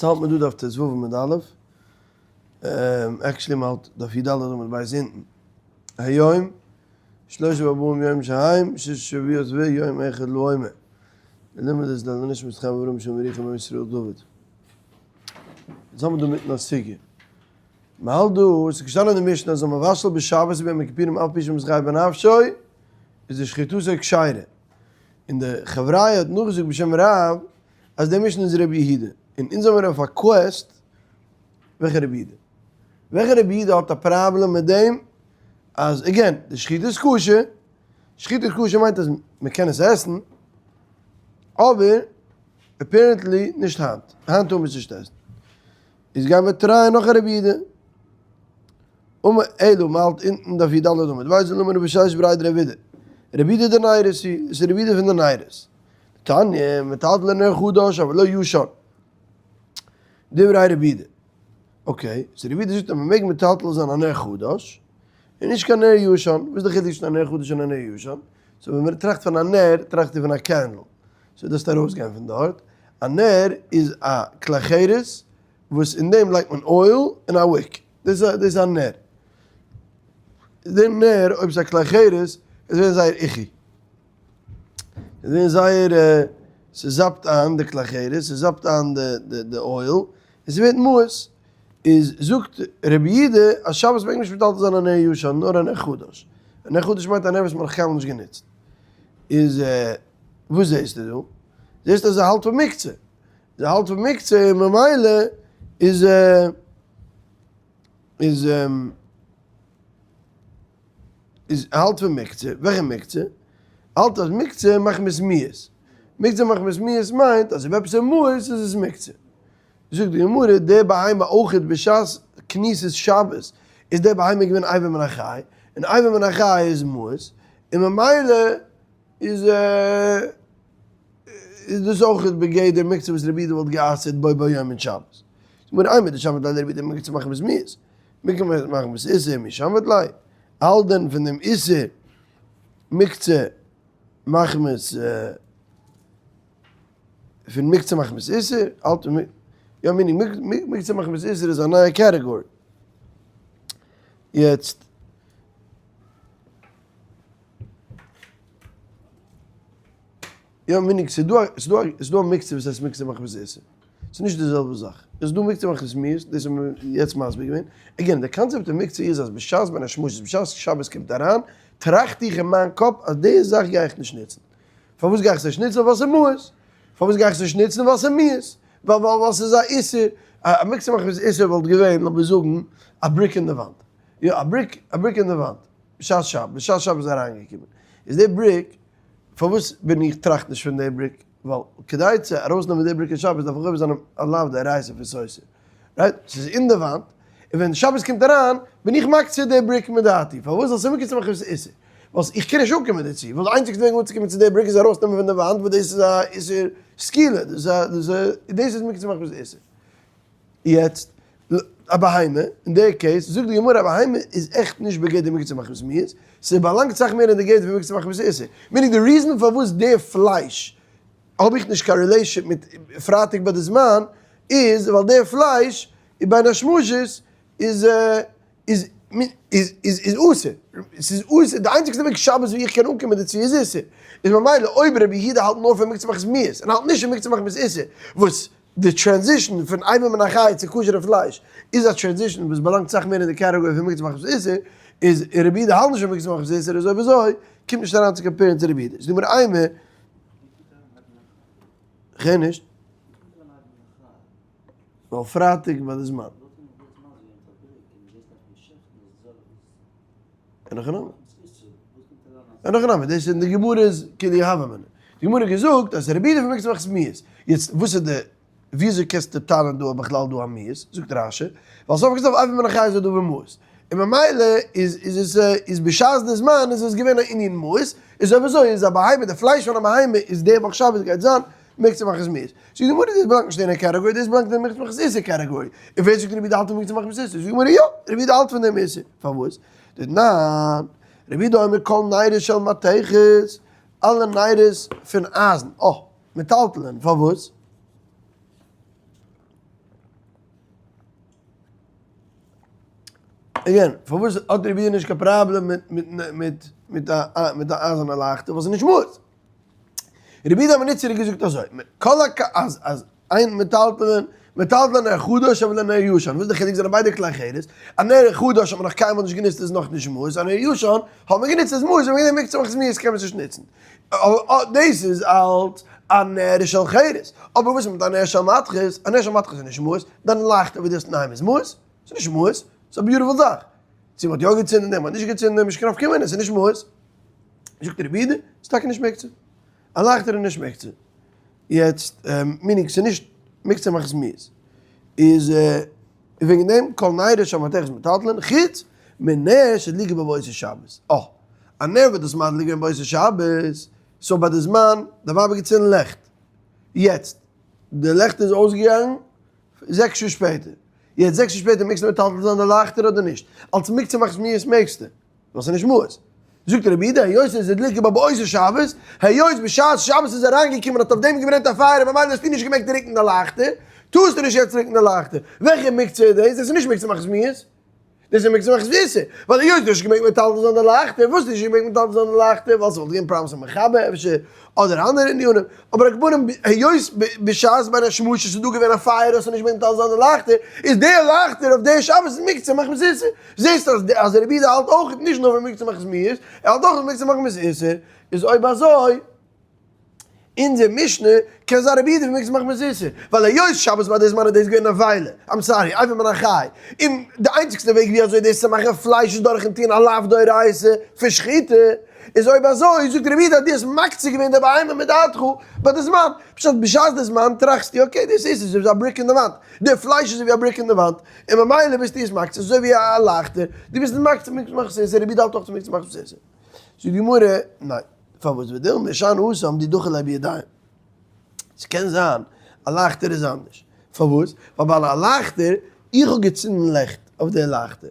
יעצט האלט מען דא דף ט"ו עמוד א', actually מען האלט דף י"ד עמוד ב' אונטן, היום שלושה וארבעים יום שהם ששה שבועות ויום אחד לעומר, די לימוד איז לעילוי נשמת חיים אברהם שלום ירוחם בן ישראל דוד. יעצט האלט מען דא מיטן א סוגיא, מען האלט דא, עס איז געשטאנען אין די משנה אז המבשל בשבת וביום הכיפורים אף על פי שמתחייב בנפשו איז די שחיטתו כשרה, און די חבריא האט נאכגעזאגט בשם רב אז די משנה איז רבי יהודה, און אונז האמיר אויף א quest וועלכע רבי יהודה? וועלכע רבי יהודה האט א פראבלעם מיט דעם אז again די שחיטה איז כשר, שחיטה איז כשר מיינט אז מען קען עס עסן, אבער apparently נישט היינט, היינט טאר מען עס נישט עסן. איז גייען מיר try ען נאך א רבי יהודה. אמר אלא מ'האלט אונטן דף י"ד עמוד ב' אמר רב ששת בריה דרב אידי, רבי יהודה דנרות היא, דאס איז רבי יהודה פון די נרות. תניא, מטלטלין נר חדש אבל לא ישן. דברי רבי יהודה. okay, so רבי יהודה זאגט אז מ'מעג מטלטל זיין א נר חדש, און נישט קיין נר ישן. וואס איז די חילוק צווישן א נר חדש און א נר ישן? so ווען מ'טראכט פון א נר, טראכט איר פון א candle. so דארפסט ארויסגיין פון דארט. א נר איז א כלי חרס וואס אין דעם לייגט מען oil און א wick. דאס איז א נר. די נר אויב ס'איז א כלי חרס איז ווערן זייער איכי. איז ווערן זייער ס'זאפט איין די כלי חרס, ס'זאפט איין די oil, און ס'ווערט מיאוס. איז זאגט רבי יהודה אז שבת מעג נישט מטלטל זיין א נר ישן נאר א נר חדש. א נר חדש מיינט א נר וואס מ'האט נאך קיינמאל נישט גענוצט. איז וואס זעסטו דא? זעסט אז ער האלט פון מוקצה. ער האלט פון מוקצה און ממילא איז איז איז האלט פון מוקצה, וועלכע מוקצה? האלט אז מוקצה מחמת מיאוס, מוקצה מחמת מיאוס מיינט אז אויב עפעס איז מיאוס איז עס מוקצה. זאגט די גמרא, די בהמה אויכעט בשעת כניסת שבת איז די בהמה געווען אבר מן החי, און אבר מן החי איז מיאוס, און ממילא איז איז דאס אויכעט בגדר מוקצה וואס רבי יהודה וואלט גע'אסר'ט בו ביום אין שבת. זאגט די גמרא, אימר דשמעת ליה לרבי יהודה מוקצה מחמת מיאוס, מוקצה מחמת איסור מי שמעת ליה, האלט דען פון דעם איסור מוקצה מחמת פון מוקצה מחמת איסור, האלט יא meaning מוקצה מחמת איסור איז א נייע category. יעצט. יא meaning ס'איז דא ס'איז דא ס'איז דא א מוקצה וואס הייסט מוקצה מחמת איסור. ס'איז נישט די זעלבע זאך. עס איז דא מוקצה מחמת מיאוס, דאס האבן מיר יעצט מסביר געווען. again, די קאנצעפט פון מוקצה איז אז בשעת בין השמשות, בשעת שבת קומט אריין, טראכט איך אין מיין קאפ אז די זאך גיי איך נישט נוצן. פארוואס גיי איך עס נישט נוצן? ווייל ס'איז מיאוס. פארוואס גיי איך עס נישט נוצן? ווייל ס'איז מיאוס. ווייל ווייל ס'איז א איסור. א מוקצה מחמת איסור וואלט געווען, לאמיר זאגן, א brick אין די וואנט. יא, א brick, א brick אין די וואנט. בשעת שבת, בשעת שבת איז אריינגעקומען. איז די brick, פארוואס בין איך טראכט נישט פון די brick? ווייל כדי צו ארויסנעמען די brick אין שבת דארף איך עובר זיין א לאו דאורייתא פון סותר. right? ס'איז אין די וואנט, און ווען שבת קומט אריין בין איך מקצה די brick מדעתי. פארוואס? ווייל ס'איז מוקצה מחמת איסור. ווייל איך קען נישט אנקומען דערצו. ווייל די איינציגסטע וועג אנצוקומען צו די brick איז ארויסנעמען פון די וואנט, וואס דאס איז א איסור סקילה. דאס איז א, דאס איז מוקצה מחמת איסור. יעצט, א בהמה, אין די case, זאגט די גמרא א בהמה איז עכט נישט בגדר מוקצה מחמת מיאוס, ס'באלאנגט סאך מער אין די גדר פון מוקצה מחמת איסור. meaning די reason פארוואס די פלייש האב איך נישט קיין relation מיט פרייטאג ביי די זמן, איז ווייל די פלייש איז בין השמשות איז איז איז איז איז אסור. ס'איז אסור, די איינציגסטע וועג שבת ווי איך קען אנקומען דערצו איז איסור. איז ממילא אויב רבי יהודה האלט נאר פון מוקצה מחמת מיאוס און האלט נישט פון מוקצה מחמת איסור, וואס די transition פון אבר מן החי צו כשר'ע פלייש איז א transition וואס באלאנגט סאך מער אין די category פון מוקצה מחמת איסור, איז און רבי יהודה האלט נישט פון מוקצה מחמת איסור איז אויב אזוי קומט נישט אריין צו compare ן צו רבי יהודה. איז דא מיר איינער? כ'הער נישט. ווייל פרייטאג ביי די זמן. אין הכי נמי. אין הכי נמי, דאס איז אין די גמרא איז כאילו הוה אמינא. די גמרא האט געזאגט אז רבי יהודה פון מוקצה מחמת מיאוס. יעצט וואס איז די, וויאזוי קענסטו טענה'ן דא אז בכלל דא א מיאוס? זאגט רש"י, ווייל סוף כל סוף אבר מן החי איז א דבר מיאוס. און ממילא איז איז עס איז בשעת די זמן איז עס געווען א ענין מיאוס, איז אויב אזוי איז א בהמה, די פלייש פון א בהמה איז די וואך שבת גייט זיין מוקצה מחמת מיאוס. זאגט די גמרא דאס באלאנגט נישט אין א category, דאס באלאנגט אין מוקצה מחמת איסור category. און ווער זאגט רבי יהודה האלט פון מוקצה מחמת איסור? זאגט די גמרא יא, רבי יהודה האלט פון דעם איסור. פארוואס? דתנן, רבי יהודה אומר כל נרות של מתכת, אלע נרות פון אייזן, אה, מטלטלין, פארוואס? Again, פארוואס האט רבי יהודה נישט קיין פראבלעם מיט מיט מיט א מיט א אייזערנע לייכטער ווייל ס'איז נישט מאוס? רבי יהודה המצרי האט געזאגט אזוי, כל הכ אז אז אין מטלטלין מטלטלין נר חדש אבל נר ישן, וואס איז די חילוק זענען ביידע כלי חרס, א נר חדש האט מען נאך קיינמאל נישט גענוצט איז נאך נישט מאוס, א נר ישן האט מען גענוצט איז מאוס, און וועגן דעם מוקצה מחמת מיאוס קען מען עס נישט נוצן. דאס איז אלץ א נר של חרס, אבער וואס איז מיט א נר של מתכת? א נר של מתכת איז נישט מאוס, דיין לייכטער וואס דו האסט אינדערהיים איז מאוס? ס'איז נישט מאוס, ס'איז א beautiful זאך. צו מ'האט יא געצינדן דעם, מ'האט נישט געצינדן דעם, נישט קיין נפקא מינה, ס'איז נישט מאוס. זאגט רבי יהודה, ס'איז טאקע נישט מוקצה. א לייכטער איז נישט מוקצה. יעצט, meaning ס'איז נישט מוקצה מחמת מיאוס. איז וועגן דעם כל נרות של מתכת מטלטלין, חוץ מנר שהדליקו בו באותו שבת. אה, א נר וואס דאס מדליק געווען באותו שבת, so ביי די זמן, די ווייב האט געצינדן לעכט. יעצט, די לעכט איז אויסגעגאנגען 6 שעה שפעטער. יעצט 6 שעה שפעטער מעגסטו מטלטל זיין די לייכטער אדער נישט? אלס מוקצה מחמת מיאוס מעגסטו, ווייל ס'איז נישט מאוס. זאגט רבי יהודה, היות עס איז הדליקו בו באותו שבת, היות בשעת שבת איז אריינגעקומען האט אויף דעם געברענט א פייער און ממילא האסטו נישט געמעגט רוקן די לייכטער, טארסטו נישט יעצט רוקן די לייכטער. וועלכע מוקצה איז דאס? דאס איז נישט מוקצה מחמת מיאוס. דאס איז מוקצה מחמת איסור. ווייל היות דו האסט נישט געמעגט מטלטל זיין די לייכטער, וואס נישט געמעגט מטלטל זיין די לייכטער? ווייל ס'וואלט געווען פראבלעמס מיט מכבה אפשר, אדער אנדערע ענינים. אבער על כל פנים, היות בשעת בין השמשות איז דא געווען א פייער האסטו נישט געמעגט מטלטל זיין די לייכטער, איז די לייכטער אויף די שבת איז מוקצה מחמת איסור. זעסט אז אז רבי יהודה האלט אויך נישט נאר פון מוקצה מחמת מיאוס, ער האלט אויך פון מוקצה מחמת איסור. איז אויב אזוי, אונזער משנה קען זיין רבי יהודה פון מוקצה מחמת איסור, ווייל היות שבת ביי די זמן איז דאס געווען נבילה, I'm sorry, אבר מן החי, און די איינציגסטע וועג ווי אזוי דאס צו מאכן פלייש איז דורכן טון א לאו דאורייתא פון שחיטה, איז אויב אזוי זאגט רבי יהודה אז דו האסט מקצה געווען די בהמה מדעתך ביי די זמן, פשט בשעת די זמן טראכסטו okay דאס איז אזוי ווי א brick אין די וואנט, די פלייש איז אזוי ווי א brick אין די וואנט, און ממילא ביסטו עס מקצה אזוי ווי א לייכטער, דו ביסט מקצה מוקצה מחמת איסור, רבי יהודה האלט אויך צו מוקצה מחמת איסור. זאגט די גמרא, ניין, פארוואס ודילמא שאני התם דדחי ליה בידיים? ס'קען זיין א לייכטער איז אנדערש, פארוואס? ווייל ביי א לייכטער, איך האב געצינדן לעכט אויף די לייכטער,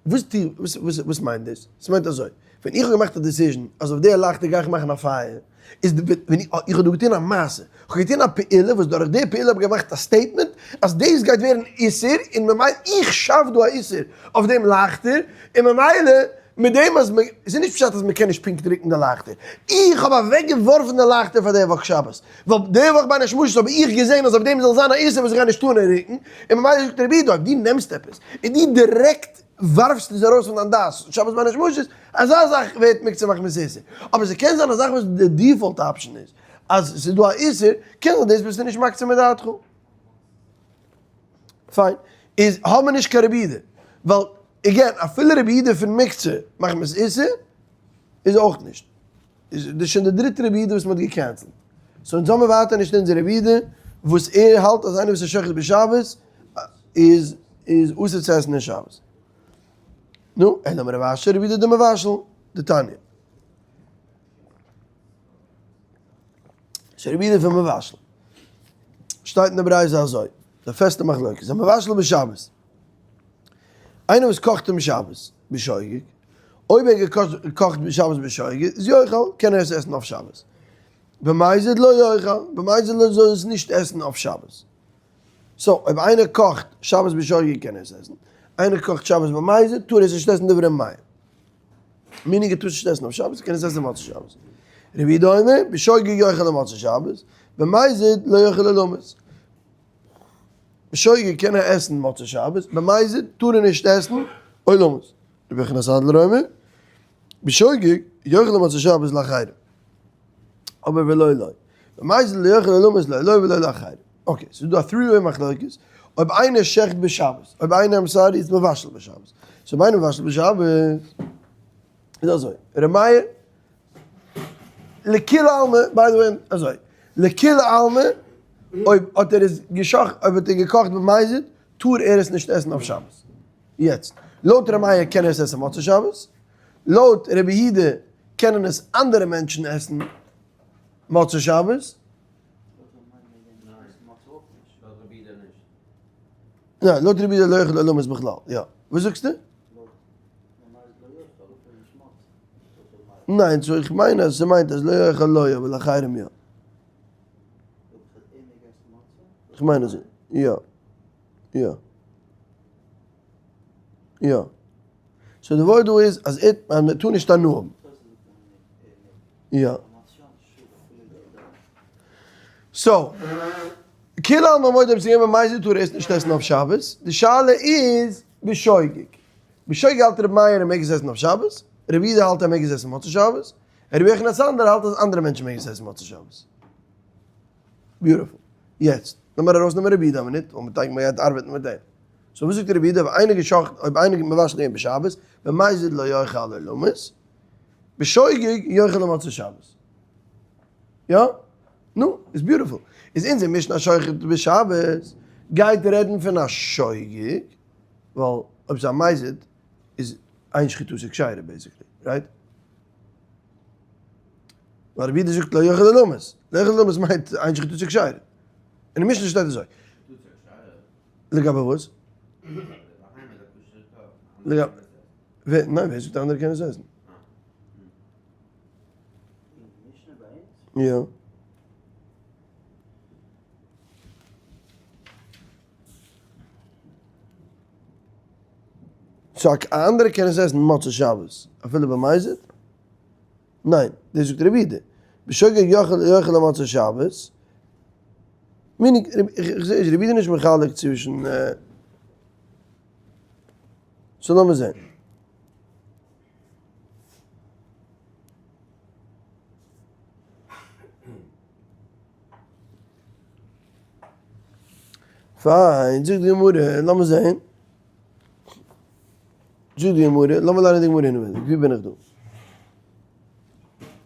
וואס טו וואס וואס וואס מיינט דאס? ס'מיינט אזוי, ווען איך האב געמאכט א decision אז אויף די לייכטער גיי איך מאכן א פייער, איז די ווען איך האב דא געטון א מעשה, איך האב געטון א פעולה וואס דורך די פעולה האב איך געמאכט א statement אז דאס גייט ווערן איסור, און ממילא איך שאף דא א איסור אויף דעם לייכטער, און ממילא מיט דעם אז מ, ס'איז נישט פשט אז מ'קען נישט פונקט רוקן די לייכטער, איך האב אוועקגעווארפן די לייכטער פאר די וואך שבת, ווייל די וואך בין השמשות האב איך געזען אז אויף דעם זאל זיין א איסור וואס איך גיי נישט טארן רוקן, און ממילא זאגט רבי יהודה אויב דו נעמסט עפעס און דו דירעקט ווארפסט עס ארויס פון דיין דעת שבת בין השמשות, אזא זאך ווערט מוקצה מחמת איסור. אבער ס'קען זיין א זאך וואס די default option איז אז ס'איז דא א איסור, קען זיין דאס ביסטו נישט מקצה מדעתך. פיין. איז האבן מיר נישט קיין רבי יהודה. ווייל again אפילו רבי יהודה פון מוקצה מחמת איסור איז אויך נישט. איז דאס שוין די דריטע רבי יהודה וואס מ'האט געקענסלט. so אונז האמיר ווייטער נישט אונזער רבי יהודה וואס ער האלט אז איינער וואס איז שוחט בשבת איז איז אסור צו עסן אין שבת. נו, אלא אמר רב אשי רבי יהודה דמבשל, דתניא. ס'איז רבי יהודה פון מבשל. שטייט אין די ברייתא אזוי, די פעסטע מחלוקת, המבשל בשבת. איינער וואס קאכט אום שבת בשוגג, אויב ער האט געקאכט בשבת בשוגג, איז יאכל, קען ער עס עסן אויף שבת. במזיד לא יאכל, במזיד לא זאל ער עס נישט עסן אויף שבת. so, אויב איינער קאכט שבת בשוגג קען ער עס עסן, איינער קאכט שבת במזיד טאר ער עס נישט עסן דברי מאיר. meaning ער טאר עס נישט עסן אויף שבת, קען עס עסן מוצאי שבת. רבי יהודה אומר, בשוגג יאכל למוצאי שבת, במזיד לא יאכל לעולמות. בשוגג קען ער עסן מוצאי שבת, במזיד טאר ער נישט עסן עולמות. רבי יוחנן הסנדלר אומר, בשוגג יאכל למוצאי שבת לאחרים. אבער ולא לו. במזיד לא יאכל עולמות לא לו ולא לאחרים. okay, ס'איז דא א three way מחלוקת, אויב איינער שעכט בשבת, אויב איינער I'm sorry איז מבשל בשבת. so אויב איינער מבשל בשבת, איז אזוי, ר' מאיר, לכולי עלמא, by the way, אזוי, לכולי עלמא, אויב האט ער עס געשאכט, אויב האט ער געקאכט במזיד, טאר ער עס נישט עסן אויף שבת. יעצט, לויט ר' מאיר קען ער עס עסן מוצאי שבת, לויט רבי יהודה קענען עס אנדערע מענטשן עסן מוצאי שבת. ניין, לויט רבי יהודה לא יאכל עולמות בכלל, יא. וואס זאגסטו? ניין, so איך מיין אז ס'מיינט אז לא יאכל לא, אבער לאחרים יא. איך מיין אזוי, יא. יא. יא. so די ווארט דא איז אז אז מען טאר נישט הנאה האבן. יא. so, כולי עלמא מודה אויב ס'איז געווען במזיד טאר ער עס נישט עסן אויף שבת, די שאלה איז בשוגג. בשוגג האלט רבי מאיר ער מעג עס עסן אויף שבת, רבי יהודה האלט ער מעג עס עסן מוצאי שבת, רבי יוחנן הסנדלר האלט אז אנדערע מענטשן מעגן עס עסן מוצאי שבת. beautiful. יעצט, לאמיר ארויסנעמען רבי יהודה א מינוט, ווייל מ'טייג מ'גייט ארבעטן מיט דעם. so וואס זאגט רבי יהודה אויב איינער געשאכטן, אויב איינער מבשל געווען בשבת, במזיד לא יאכל לעולמית, בשוגג יאכל למוצאי שבת. יא? נו, איז beautiful. איז אונזער משנה שוחט בשבת גייט רעדן פון א שוגג, ווייל אויב ס'איז א מזיד איז אין שחיטתו כשרה basically, right? ווייל רבי יהודה זאגט לא יאכל לעולמית, לא יאכל לעולמית מיינט אין שחיטתו כשרה. אין די משנה שטייט אזוי. לגבי וואס? לגבי, ניין ווער זאגט אנדערע קענען עס עסן? יא. so א אנדערע קען עס עסן מוצאי שבת אפילו במזיד? ניין, דאס זאגט רבי יהודה, בשוגג יאכל למוצאי שבת, meaning, איך זע נישט, רבי יהודה איז נישט מחלק צווישן, so לאמיר זען. פיין, זאגט די גמרא, לאמיר זען. זאגט די גמרא, לאמיר ליינען די גמרא אינעווייניג, ווי בין איך דא?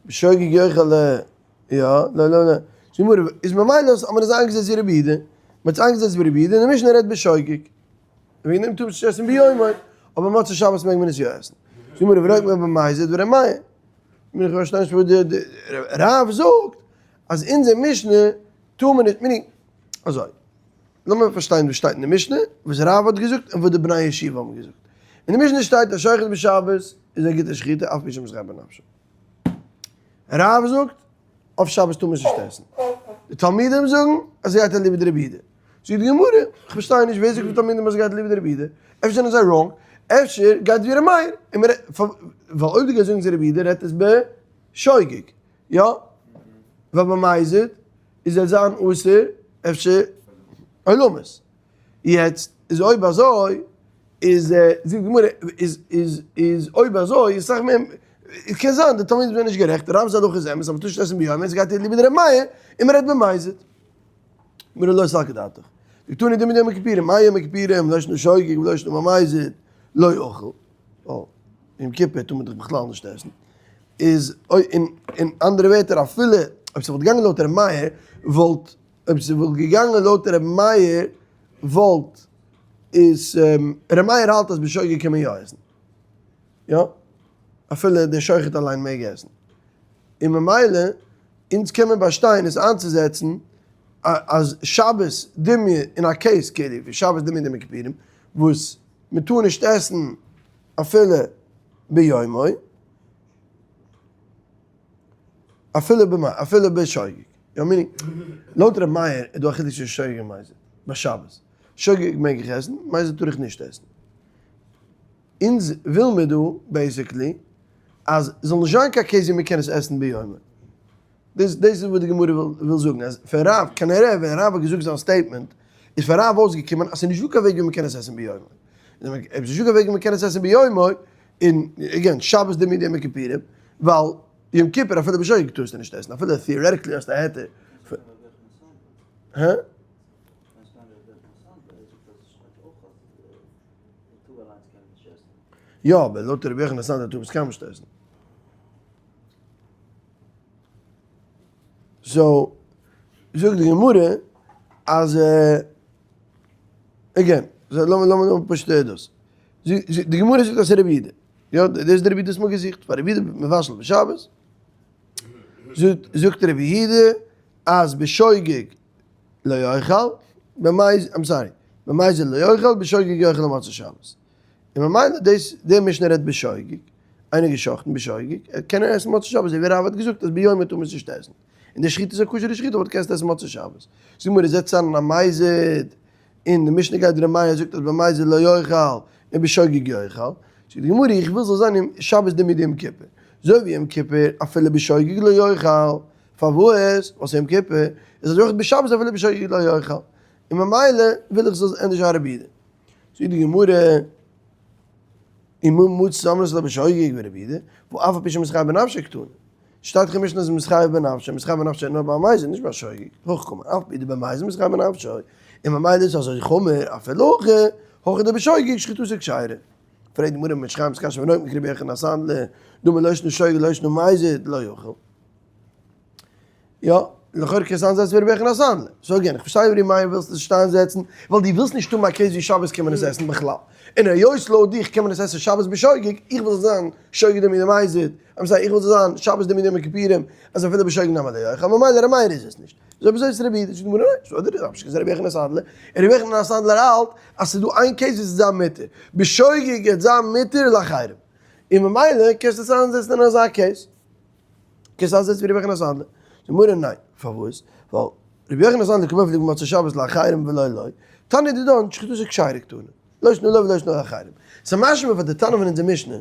בשוגג יאכל ל, יא, לא לא לא, זאגט די גמרא, איז ממילא האט מען עס איינגעזעצט ווי רבי יהודה, מען האט עס איינגעזעצט ווי רבי יהודה און די משנה רעדט בשוגג. וועגן דעם טאר מען עס נישט עסן ביומו, אבער מוצאי שבת מעג מען עס יא עסן. זאגט די גמרא, ורק במזיד ור' מאיר. איך פארשטיי נישט וואס די רב זאגט אז אונזער משנה טאר מען נישט, meaning, אזוי, לאמיר פארשטיין וואס שטייט אין די משנה, וואס רב האט געזאגט און וואס די בני ישיבה האבן געזאגט. אין די משנה שטייט אז שוחט בשבת איז א גוטע שחיטה אף על פי שמתחייב בנפשו. רב זאגט, אויף שבת טאר מען עס נישט עסן. די תלמידים זאגן אז ס'גייט אליבא דרבי יהודה. זאגט די גמרא, איך פארשטיי נישט, ווער זאגט די תלמידים אז ס'גייט אליבא דרבי יהודה? אפשר זענען זיי wrong, אפשר גייט ווי ר' מאיר, און מ'רעדט, ווייל אויב דו גייסט זאגן צו רבי יהודה רעדט עס בשוגג, יא? ווייל במזיד איז ער זיין אסור אפשר עולמית. יעצט איז אויב אזוי איז זאגט די גמרא איז איז איז אויב אזוי איז סאך מער עס קען זיין די תלמידים זענען נישט גערעכט רב'ס הלכה איז אמת אז מ'טאר נישט עסן ביום עס גייט אליבא דר' מאיר און מ'רעדט במזיד. גמרא לא סלקא דעתך. דקתני דומיא דיום הכיפורים מאי יום הכיפורים לא שנא שוגג ולא שנא במזיד לא אכל. ווייל יום כיפור טאר מען דאך בכלל נישט עסן. איז אין אין אנדערע ווערטער אפילו אויב ס'וואלט געגאנגען לויט ר' מאיר וואלט אויב ס'וואלט געגאנגען לויט ר' מאיר וואלט איז ר' מאיר האלט אז בשוגג קען מען יא עסן. יא. אפילו דער שוחט אליין מעג עסן. און ממילא אונז קען מען באשטיין עס איינצוזעצן אז שבת דומיא אין א case כאילו ווי שבת דומיא דיום הכיפורים וואס מ'טאר נישט עסן אפילו ביומו אפילו במ אפילו בשוגג. יא meaning לויט ר' מאיר איז דא א חילוק צווישן שוגג און מזיד ביי שבת. שוגג מעג איך עסן, מזיד טאר איך נישט עסן. אונז וויל מיר דא basically אז זאל נישט זיין קיין case ווי מען קען עס עסן ביומו. דאס דאס איז וואס די גמרא וויל זאגן אז פון רב כנראה ווען רב האט געזאגט זיין statement איז פון רב אויסגעקומען אז ס'איז נישטא קיין וועג ווי מען קען עס עסן ביומו. אויב ס'איז נישטא קיין וועג ווי מען קען עס עסן ביומו, און again שבת דומיא דיום הכיפורים, ווייל יום כיפור אפילו בשוגג טארסטו נישט עסן אפילו theoretically האסטו א היתר. הא? יא אבער לויט רבי יוחנן הסנדלר טאר מען עס קיינמאל נישט עסן. so זאגט די גמרא אז again, לאמיר לאמיר פשוט דאס. די גמרא זאגט אז ס'איז רבי יהודה. יא דאס איז די רבי יהודה וואס מ'האט געזוכט. פאר רבי יהודה מבשל בשבת. זאגט רבי יהודה אז בשוגג לא יאכל, במזיד, I'm sorry, במזיד לא יאכל, בשוגג יאכל למוצאי שבת. און ממילא דאס, די משנה רעדט בשוגג, איינער געשאכטן בשוגג, ער קען ער עסן מוצאי שבת, אזוי ווי רב האט געזאגט אז ביומו טאר מען עס נישט עסן. און די שחיטה איז א כשר'ע שחיטה אבער דו קענסט עסן מוצאי שבת. זאגט די גמרא זעצט איין א מזיד, און די משנה גייט ר' מאיר זאגט אז במזיד לא יאכל און בשוגג יאכל. זאגט די גמרא איך וויל זאל זיין אום שבת דמידי יום כיפור, אזוי ווי יום כיפור אפילו בשוגג לא יאכל, פארוואס? ווייל ס'איז יום כיפור, איז אזוי אויך בשבת אפילו בשוגג לא יאכל, און ממילא וויל איך זאל ענדערש זיין רבי יהודה. זאגט די גמרא, ומה מצית אמרת לה בשוגג ורבי יהודה, ואף על פי שמתחייב בנפשו קתני. שטייט דאך אין משנה אז מתחייב בנפשו, מתחייב בנפשו נאר ביי מזיד נישט ביי שוגג, הכי קאמר, אף על פי דבמזיד מתחייב בנפשו, און ממילא איז אזוי חמור אפילו הכי, הכא דבשוגג שחיטתו כשרה. פרעגט די גמרא בן איש חי מתקשה ונוקמה כרבי יוחנן הסנדלר, דאמר לא שנא שוגג לא שנא מזיד לא יאכל. יא, לכאורה קענסטו איינזעצן ווי רבי יוחנן הסנדלר. so again, איך פארשטיי ר' מאיר ווילסט עס נישט איינזעצן, ווייל דו ווילסט נישט האבן א case ווי שבת קען מען עס עסן בכלל. און היות לויט דיך קען מען עס עסן שבת בשוגג, איך וויל זאל זיין שוגג דמידי מזיד, I'm sorry, איך וויל זאל זיין שבת דמידי יום הכיפורים, אז אפילו בשוגג נמי לא יאכל, ממילא ר' מאיר איז עס נישט. איז אויב אזוי איז רבי יהודה, זאגט די גמרא ניין, ס'איז אדער רבי יוחנן רבי יוחנן הסנדלר, און רבי יוחנן הסנדלר האלט אז ס'איז דא איין case ווי ס'איז זיין מותר, בשוגג גייט זיין מותר לאחרים. און ממילא קענסטו עס איינזעצן אין אזא case. קענסט איינזעצן ווי רבי יוחנן הסנדלר. זאגט די גמרא ניין, פארוואס? ווייל רבי יוחנן הסנדלר קמיפלגי במוצאי שבת לאחרים ולא לו, תנא דידן שחיטתו כשרה קתני, לא שנא לו ולא שנא לאחרים. ס'איז משמע פאר די תנא פון אונזער משנה,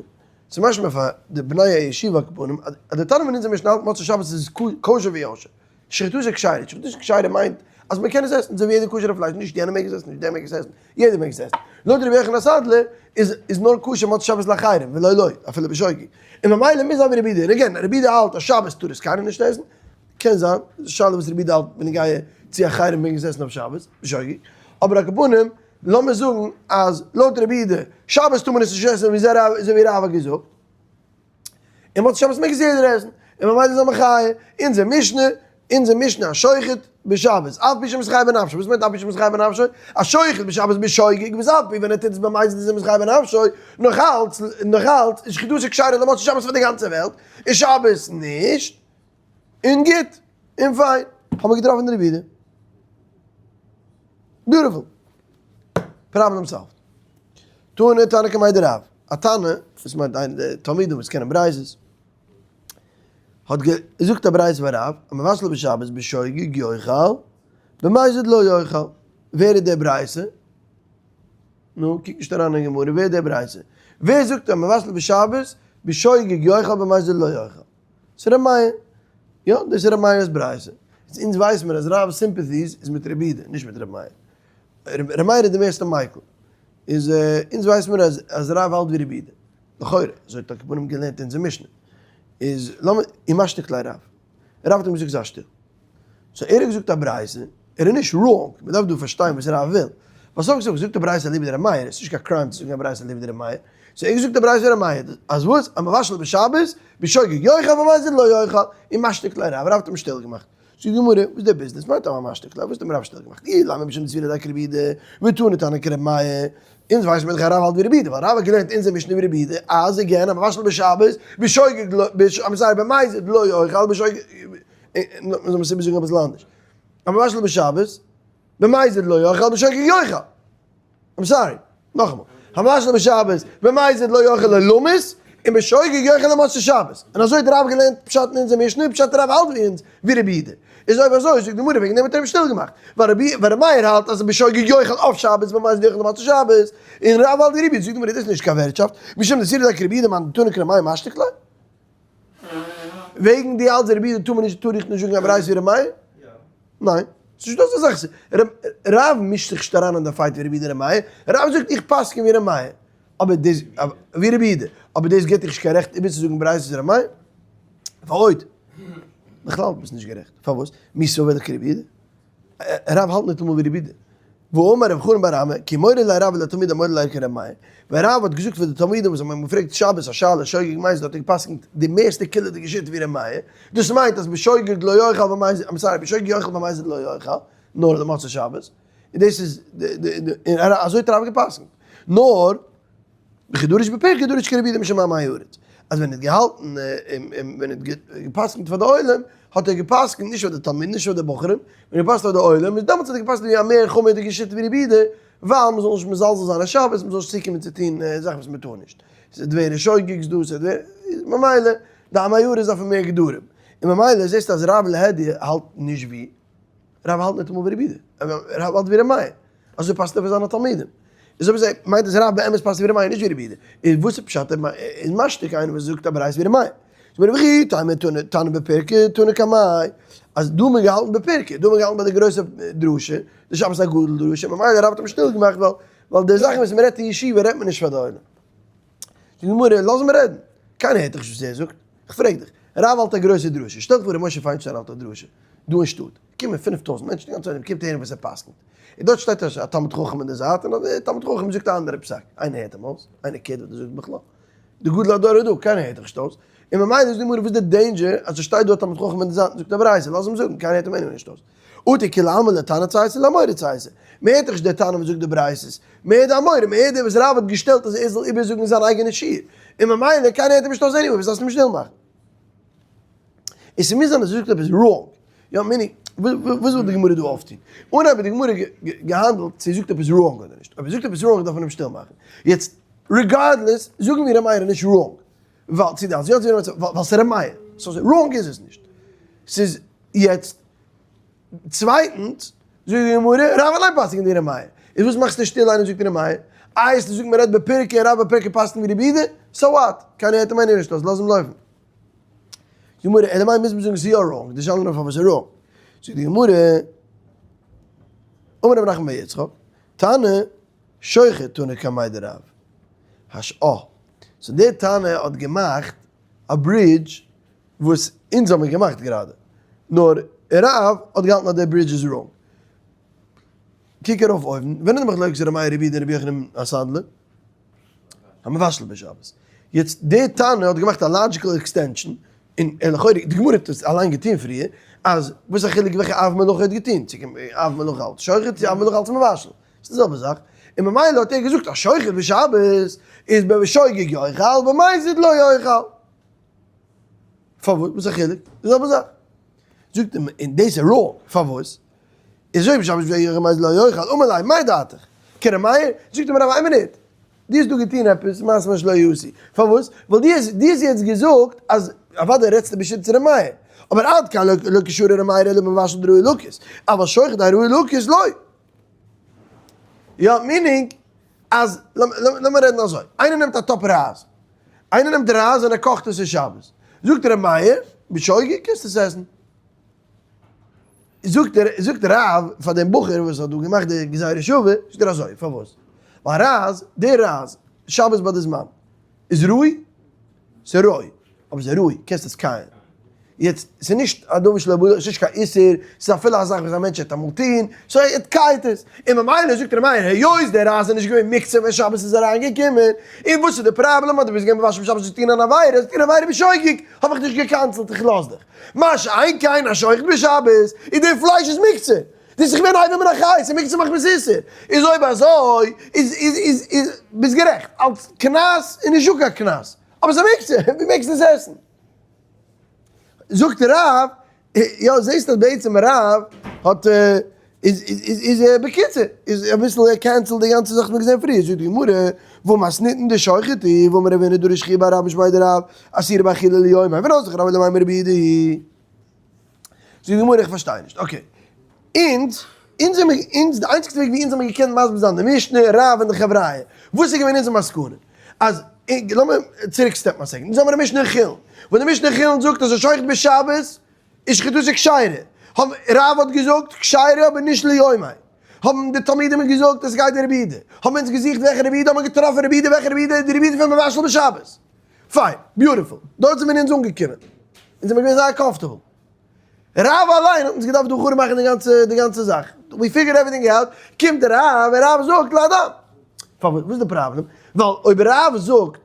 ס'איז משמע פאר די בני הישיבה על כל פנים, אז די תנא פון אונזער משנה האלט מוצאי שבת איז כשר ויושר. שחיטתו כשרה, שחיטתו כשרה מיינט אז מען קען עס עסן אזוי ווי יעדע כשר'ע פלייש, נישט יענער מעג עס עסן, נישט דער מעג עס עסן, יעדער מעג עס עסן. לויט רבי יוחנן הסנדלר איז איז נאר כשר מוצאי שבת לאחרים ולא לו, אפילו בשוגג. און ממילא מוז זיין ווי רבי יהודה. און again, רבי יהודה האלט אז שבת טאר עס קיינער נישט עסן, קען זיין, איז א שאלה וואס רבי יהודה האלט בנוגע צו אחרים מעגן עס עסן אויף שבת, בשוגג. אבער על כל פנים, לאמיר זאגן אז לויט רבי יהודה, שבת טאר מען עס נישט עסן אזוי ווי רב האט געזאגט. און מוצאי שבת מעג עס יעדער עסן, און ממילא איז א מחיה, אונזער משנה, אונזער משנה השוחט בשבת, אף פי שמתחייב בנפשו, וואס מיינט אף פי שמתחייב בנפשו? השוחט בשבת בשוגג, וואס אף פי ווען ער טוט עס במזיד איז ער מתחייב בנפשו, נאכאלץ, נאכאלץ איז שחיטתו כשרה למוצאי שבת פאר די גאנצע וועלט, און שבת נישט, און גוט, און פיין, האמיר געטראפן די רבי יהודה. Beautiful. Problem solved. תנא תנא קמיה דרב, א תנא, דאס מיינט איינער די תלמידים וואס קענען ברייתות, האט געזאגט א ברייתא פאר רב, המבשל בשבת בשוגג יאכל, במזיד לא יאכל. ווער איז דער ברייתא? נו, קוק נישט אריין אין גמרא, ווער איז דער ברייתא? ווער זאגט המבשל בשבת בשוגג יאכל במזיד לא יאכל? ס'איז ר' מאיר. יא, דאס איז ר' מאיר'ס ברייתא. אונז ווייסן מיר אז רב'ס sympathies איז מיט רבי יהודה, נישט מיט ר' מאיר. ר' מאיר איז די מערסטע מיקל. איז אונז ווייסן מיר אז אז רב האלט ווי רבי יהודה. לכאורה, אזוי האט על כל פנים געלערנט אונזער משנה. איז לאמיר, ומשתיק ליה רב. רב האט אים געזאגט זיי שטיל. so ער האט געזאגט א ברייתא, ער איז נישט wrong, מען דארף דא פארשטיין וואס רב וויל. ווייל סוף כל סוף געזאגט א ברייתא אליבא דר' מאיר, עס איז נישט קיין crime צו זאגן א ברייתא אליבא דר' מאיר. so ער האט געזאגט א ברייתא ר' מאיר, אז וואס? המבשל בשבת, בשוגג יאכל במזיד לא יאכל, ומשתיק ליה רב, רב האט אים שטיל געמאכט. זאגט די גמרא, וואס איז דער ביזנעס? מה טעם משתיק ליה? וואס האט אים רב שטיל געמאכט? אילימא משום דסבירא ליה כרבי יהודה, ותני תנא כרבי מאיר. אונז ווייסן מיר דאך אז רב האלט ווי רבי יהודה, ווייל רב האט געלערנט אונזער משנה ווי רבי יהודה, אז again המבשל בשבת, בשוגג לא, I'm sorry, במזיד לא יאכל, בשוגג, מ'זאל מסתבר זאגן אביסל אנדערש. המבשל בשבת, במזיד לא יאכל, בשוגג יאכל. I'm sorry, נאכאמאל. המבשל בשבת, במזיד לא יאכל לעולמית, און בשוגג יאכל למוצאי שבת. און אזוי האט רב געלערנט פשט אין אונזער משנה, פשט רב האלט ווי אונז, ווי רבי יהודה. איז אויב אזוי זאגט די גמרא וועגן דעם האט ער אים שטיל געמאכט. ווייל רבי ווייל רבי מאיר האלט אז בשוגג יאכל אויף שבת במזיד יאכל למוצאי שבת, און רב האלט ווי רבי יהודה, זאגט די גמרא דאס איז נישט קיין ווערטשאפט, משום דסבירא ליה כרבי יהודה מאן דתנא כרבי מאיר משתיק ליה. וועגן דו האלטסט רבי יהודה טאר מען נישט טאר איך נישט זאגן א ברייתא ווי רבי מאיר? ניין, ס'נישט דא אזא זאך, רב מישט זיך נישט אריין אין די fight ווי רבי יהודה רבי מאיר, רב זאגט איך פסק'ן ווי רבי מאיר, אבער דאס, ווי רבי יהודה, אבער דאס גיבט דיך נישט קיין רעכט איבערצוזאגן ברייתות רבי מאיר, ועוד, בכלל ביסט נישט גערעכט, פארוואס? מי סבר לה כרבי יהודה? רב האלט ניטאמאל ווי רבי יהודה. והאמר רב חנן בר אמי, כי מורה ליה רב לתלמידים מורה ליה כרבי מאיר. ווען רב האט געזאגט פאר די תלמידים וואס האבן אים געפרעגט שבת א שאלה שוגג מזיד האט ער גע'פסק'נט די מערסטע קולה'דיגע שיטה ווי רבי מאיר. דאס מיינט אז בשוגג לא יאכל במזיד, I'm sorry, בשוגג יאכל במזיד לא יאכל, נאר למוצאי שבת. און דאס איז די, און אזוי האט רב גע'פסק'נט. נאר. וכי דריש בפיך דריש כרבי יהודה משום עמי הארץ, אז ווען ער האט געהאלטן און ווען ער האט גע'פסק'נט פאר די עולם, האט ער גע'פסק'נט נישט פאר די תלמידים נישט פאר די בחורים, ווען ער גע'פסק'נט פאר די עולם איז דעמאלטס האט ער גע'פסק'נט ווי א מער חמור'דיגע שיטה ווי רבי יהודה, ווייל מ'זאל נישט מזלזל זיין אין שבת, מ'זאל נישט צוקומען צו טון זאכן וואס מ'טאר נישט. ס'איז דברי שוגג'ס דא, ס'איז דברי, ממילא די עמי הארץ דארפן מער גדרים. און ממילא זעסטו אז רב להדיא האלט נישט ווי, רב האלט ניטאמאל ווי רבי יהודה, רב האלט ווי ר' מאיר. אזוי פסק'נט ער פאר זיינע תלמידים. איז אויב אזוי מיינט עס רב באמת פסק'נט ווי ר' מאיר נישט ווי רבי יהודה. איז וואס איז פשט איז משתיק איינער וואס זאגט א ברייתא ווי ר' מאיר? זאגט וכי תימא תנא בפירקא תנא קמיה אז דא האט מען געהאלטן בפירקא דא האט מען געהאלטן ביי די גרויסע דרשה די שבת הגדול דרשה ממילא רב האט אים שטיל געמאכט ווייל ווייל די זאכן וואס מען רעדט אין ישיבה רעדט מען נישט פאר די עולם. זאגט די גמרא לאז אים רעדן קיינער הערט דאך נישט וואס ער זאגט איך פרעג דיך רב האלט א גרויסע דרשה שטעל דיך פאר ר' משה פיינשטיין האלט א דרשה דא אין שטאט קומען 5000 מענטשן די גאנצע עולם קומט הערן וואס ער פסק'נט און דארט שטייט א תלמיד חכם אין די זייט און דער תלמיד חכם זאגט א אנדערע פסק איינער הערט אים אויס? איינער care ט וואס ער זאגט בכלל? די גודל הדור איז דא, קיינער הערט דיך נישט אויס, און ממילא איז די גמרא וואס איז די danger אז ס'שטייט דא א תלמיד חכם אין די זייט און זאגט א ברייתא, לאז אים זאגן, קיינער הערט אים anyway נישט אויס. אטו כולי עלמא לתנא צייתא לאמורא צייתא, מען הערט דאך נישט דער תנא וואס זאגט די ברייתות, מען הערט די אמורא, מען הערט דער וואס רב האט געשטעלט אז ער זאל איבערזאגן זיין אייגענע שיעור, און ממילא קיינער הערט אים נישט אויס anyway, וואס דארפסטו אים שטיל מאכן? און ס'מוז זיין אז ער זאגט עפעס wrong, יא meaning, וואס וויל די גמרא דא אויפטון? אנהייב האט די גמרא געהאנדלט צו ער זאגט עפעס wrong אדער נישט, אויב ער זאגט עפעס wrong דארף מען אים שטיל מאכן, יעצט regardless זאגן מיר ר' מאיר איז נישט wrong, ווייל צו די אז יא צו די ווייל ס'איז ר' מאיר, so wrong איז עס נישט, ס'איז יעצט צווייטנס זאגט די גמרא רב אליין פסק'נט ווי ר' מאיר, איז וואס מאכסטו שטיל איינער זאגט ר' מאיר, איי עס זאגט מ'רעדט בפירקא און רב בפירקא פסק'נט ווי רבי יהודה, so what, קיינער הערט אים anyway נישט אויס, לאז אים לויפן. די גמרא, אלא מאי מוז מען זאגן ס'איז יא wrong, די שאלה איז נאר פארוואס ס'איז wrong. זאגט די גמרא, אמר רב נחמן בר יצחק, תנא שוחט תנא קמיה דרב. הש א. so דער תנא האט געמאכט א ברידזש וואס אונז האמיר געמאכט גראדע. נאר רב האט געהאלטן אז דער ברידזש איז wrong. קוק ארויף אויבן, ווען איז די מחלוקת ר' מאיר רבי יהודה און רבי יוחנן הסנדלר? המבשל בשבת. יעצט די תנא האט געמאכט א logical extension, און לכאורה די גמרא האט עס אליין געטון פריער, אז וואס א חילוק וועלכע אב מלאכה ער האט געטון, צו אב מלאכה אלץ שוחט צו אב מלאכה אלץ מבשל, ס'איז די זעלבע זאך, און ממילא האט ער געזאגט אז שוחט בשבת איז בשוגג יאכל במזיד לא יאכל. פארוואס? וואס א חילוק? די זעלבע זאך. זאגט אים, און דאס איז wrong, פארוואס? איז אויב שבת וועג איך מייז לא יאכל, אמר ליה, מאי דעתך? כר' מאיר? זאגט אים רב איין מינוט, דו האסט דא געטון עפעס מעשה מה שלא יעשו, פארוואס? ווייל דו האסט דו האסט יעצט געזאגט אז אוודאי רעדסטו בשיטת ר' מאיר, אבער עד כאן לא קשרי ר' מאיר אלא במבשל דראוי לקות, אבל שוחט דראוי לקות לא. יא, meaning אז, לאמיר רעדן אזוי, איינער נעמט א טאפ רייז, איינער נעמט רייז און ער קאכט עס אין שבת, זאגט ר' מאיר, בשוגג קענסטו עס עסן. זאגט ער, זאגט רב פאר דעם בחור וואס האט דא געמאכט די גזירה שווה, זאגט ער אזוי, פארוואס? ווייל רייז, דער רייז, שבת ביי די זמן, איז רוי, ס'איז רוי, אבער ס'איז רוי, קענסט עס קייען. יעצט, ס'איז נישט א דבר שלא בא, ס'איז נישט קיין איסור, ס'איז אפילו א זאך וואס א מענטש וועט אמאל טון, so ער קייט עס. און ממילא זאגט ר' מאיר, היות דער רייז איז נישט געווען מוקצה ווען שבת איז אריינגעקומען, און וואס איז די פראבלעם אז דו ביסט געווען מבשל בשבת צו טון אן עבירה, האסט געטון עבירה בשוגג, האב איך נישט געקאנסלט, איך לאז דיך. מה שאין כן א שוחט בשבת, איז די פלייש איז מוקצה, דאס איז געווען אבר מן החי, ס'איז מוקצה מחמת איסור, איז אויב אזוי איז איז איז איז ביסט גערעכט, אלס קנס איז נישטא קיין קנס, אבער ס'איז מוקצה, ווי מעגסטו עס עסן? זאגט רב, יא זעסט אז בעצם רב האט איז איז איז בקיצור איז אביסל ער cancel ט די גאנצע זאך וואס מ'האט געזען פריער, זאגט די גמרא, והא מתניתין דשוחט הוא, והאמר רב הונא דרש חייא בר אבא משמיה דרב, אסורה באכילה ליומיה, ונזלא רב למימר רבי יהודה היא. זאגט די גמרא איך פארשטיי נישט, okay, אונז אונז זעמיר אונז די איינציגסטע וועג ווי אונז האמיר געקענט מסביר זיין די משנה, רב און די חבריא, וואס איז געווען אונזער מסקנא? אז לאמיר צוריק step ן א second, אונז האמיר א משנה אין חולין, וואס די משנה אין חולין זאגט אז א שוחט בשבת איז שחיטתו כשרה, האבן רב האט געזאגט כשרה אבער נישט ליומיה, האבן די תלמידים געזאגט עס גייט די רבי יהודה, האבן אונז געזוכט וועלכע רבי יהודה, האבן מיר געטראפן רבי יהודה, וועלכע רבי יהודה, די רבי יהודה פון מבשל בשבת, פיין, beautiful, דארט זעמיר אונז אנגעקומען, אונז זעמיר געווען זייער comfortable. רב אליין האט אונז געדארפט דא חרוב מאכן די גאנצע די גאנצע זאך, we figured everything out, קומט רב און רב זאגט לאדם. פארוואס? וואס איז די פראבלעם? ווייל אויב רב זאגט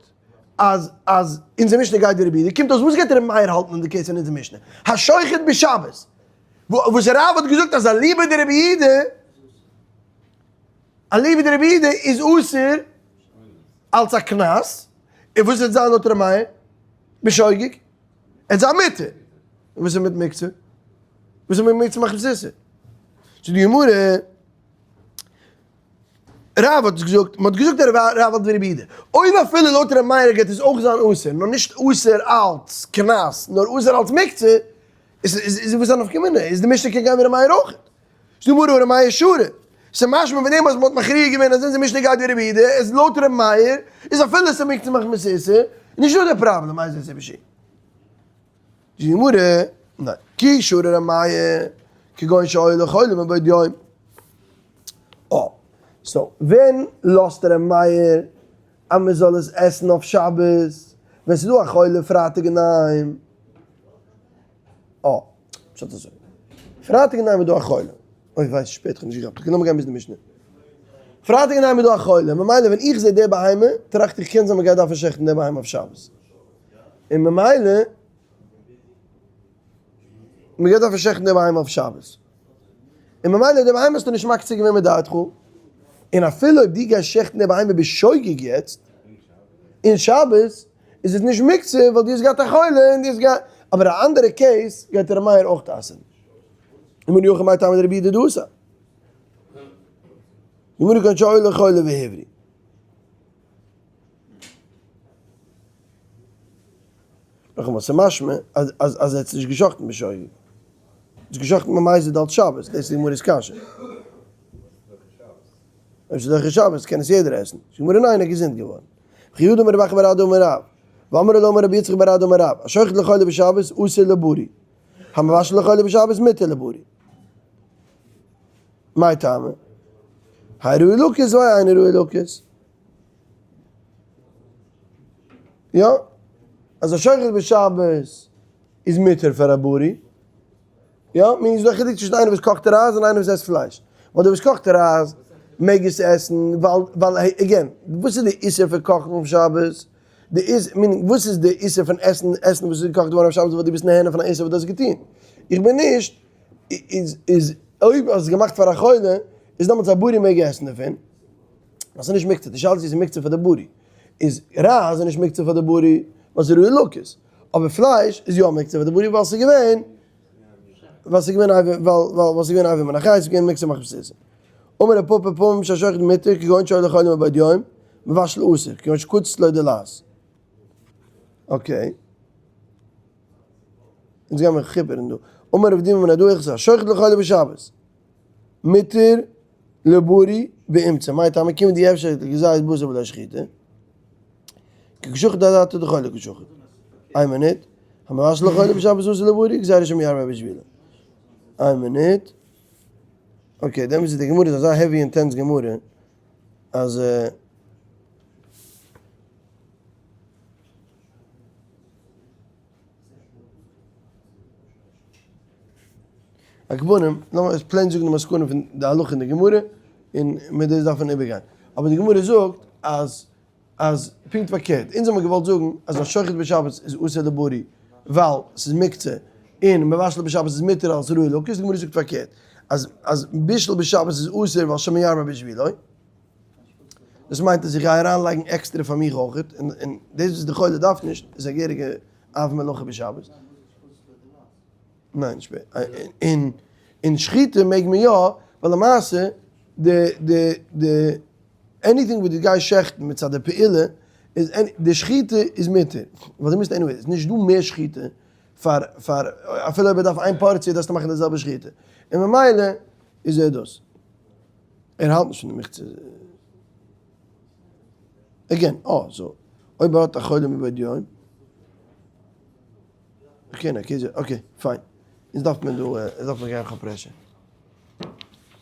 אז אז אונזער משנה גייט ווי רבי יהודה, קומט אויס וואס גייט ר' מאיר האלטן אין די case פון אונזער משנה? השוחט בשבת. וואס רב האט געזאגט אז אליבא דרבי יהודה, אליבא דרבי יהודה איז אסור אלס א קנס, און וואס וועט זיין לויט ר' מאיר? בשוגג? עס איז א מותר. און וואס איז מיט מוקצה? וואס איז מיט מוקצה מחמת איסור? זאגט די גמרא, רב האט געזאגט, מען האט געזאגט רב האלט ווי רבי יהודה, אויב אפילו לויט ר' מאיר גייט עס אויך זיין אסור, נאר נישט אסור אלץ קנס, נאר אסור אלץ מוקצה, איז איז וואס א נפקא מינה? איז די משנה קען גיין ווי ר' מאיר אויך. זאגט די גמרא, ר' מאיר שרי. ס'איז משמע פון דעם אז מ'האט מכריע געווען אז אונזער משנה גייט ווי רבי יהודה, איז לויט ר' מאיר איז אפילו ס'איז מוקצה מחמת איסור, נישט דא די פראבלעם איז איסור בשי. די גמרא, ניין, כי שרא ר' מאיר כגון שהיה לו חולה מבעוד יום. אה, so ווען לאזט ר' מאיר אז מ'זאל עס עסן אויף שבת ווען ס'איז דא א חולה פרייטאג אינדערהיים? אה, פשט אזוי. פרייטאג אינדערהיים איז דא א חולה. אוי וויי, ס'איז שפעט, כ'האב נישט געכאפט. okay, לאמיר גיין ביז די משנה. פרייטאג אינדערהיים איז דא א חולה, ממילא ווען איך זע די בהמה, טראכט איך קען זיין מ'גייט דארפן שעכטן די בהמה אויף שבת. און ממילא, מ'גייט דארפן שעכטן די בהמה אויף שבת. און ממילא די בהמה האסטו נישט מקצה געווען מדעתך. און אפילו אויב דו גייסט שעכטן די בהמה בשוגג יעצט, אין שבת, איז עס נישט מוקצה ווייל דו האסט געהאט א חולה און דו האסט געהאט, אבער א אנדערע case גייט ר' מאיר אויך אסר'ן. אמר יוחאי מאי טעמא דרבי יהודה דאסר? גמרא כגון שהיה לו חולה והבריא. נאכאמאל, ס'איז משמע אז אז אז ער האט עס נישט גע'שחט'ן בשוגג. ער האט עס גע'שחט'ן במזיד אלץ שבת, דאס איז די גמרא'ס קשיא. אויב ס'איז דוחה שבת קען עס יעדער עסן. זאגט די גמרא ניין ער איז געזונט געווארן. וכי הא דאמר רב אחא בר אדא אמר רב, ואמרי לה אמר רבי יצחק בר אדא אמר רב, השוחט לחולה בשבת אסור לבריא, המבשל לחולה בשבת מותר לבריא. מאי טעמא? האי ראוי לקות והאי אינו ראוי לקות. יא, אז א שוחט בשבת איז מותר פאר א בריא. יא, מיר איז דא א חילוק צווישן איינער וואס קאכט רייז און איינער וואס עסט פלייש. ווייל דער וואס קאכט רייז מעג עס עסן, ווייל, ווייל again, וואס איז די איסור פון קאכן אויף שבת? די איז, meaning, וואס איז די איסור פון עסן עסן וואס איז געקאכט געווארן אויף שבת ווייל דו ביסט נהנה פון א איסור וואס דו האסט געטון? איך בין נישט, איז, איז, אויב האסט עס געמאכט פאר א חולה, איז דעמאלטס א בריא מעג עסן דערפון. ווייל ס'איז נישט מוקצה, די שאלה איז צו ס'איז מוקצה פאר די בריא. איז רייז איז נישט מוקצה פאר די בריא, ווייל ס'איז ראוי לקות. אבער פלייש איז יא מוקצה פאר די בריא ווייל ס'איז געווען ווייל ס'איז געווען אבר ווייל ווייל ס'איז געווען אבר מן החי ס'איז געווען מוקצה מחמת איסור. אמר רב פפא פעמים שהשוחט מותר כגון שהיה לו חולה מבעוד יום מבשל אסור כגון שקצץ לו דלעת. okay. אונז גיימיר חיפערן דא. אמר רב דימי בן הדא השוחט לחולה בשבת מותר לבריא באמצע מאי טעמא כיוון דאי אפשר כזית בשר בלא שחיטה. קא שחיט אדעתא דחולה קא שחיט. איין מינוט. המבשל לחולה בשבת אסור לבריא, גזירה שמא ירבה בשבילו. איין מינוט. okay, דעמאלטס איז די גמרא איז אזא heavy intense גמרא, אז. על כל פנים, לאמיר עס plain זאגן די מסקנא פון די הלכה אין די גמרא, און מיט דאס דארף מען איבערגיין. אבער די גמרא זאגט אז אז פונקט פארקערט, אונז האבן מיר געוואלט זאגן אז א שוחט בשבת איז אסור לבריא ווייל ס'איז מוקצה, און מבשל בשבת איז מותר אלס ראוי לקות, די גמרא זאגט פארקערט, אז אז בישול בשבת איז אסור ווייל שמא ירבה בשבילו. דאס מיינט אז איך גיי אריינלייגן עקסטערע פאר מיך אויכעט, און און דאס וואס די חולה דארף נישט איז א געהעריגע אב מלאכה בשבת. ניין, און און שחיטה מעג מען יא, ווייל למעשה די די די anything וואס דו גייסט שעכטן מצד די פעולה איז די שחיטה איז מותר, ווייל דו מוזט anyway, ס'איז נישט דא מער שחיטה פאר פאר אפילו אויב ער דארף איין פארציע דארפסטו מאכן די זעלבע שחיטה, און ממילא איז ער דאס. ער האלט נישט פון די מחצה. again, אה, so, אויב ער האט א חולה מבעוד יום, okay, okay, okay, fine. איז דארף מען דא, דארף מען גיין כ'האב pressure.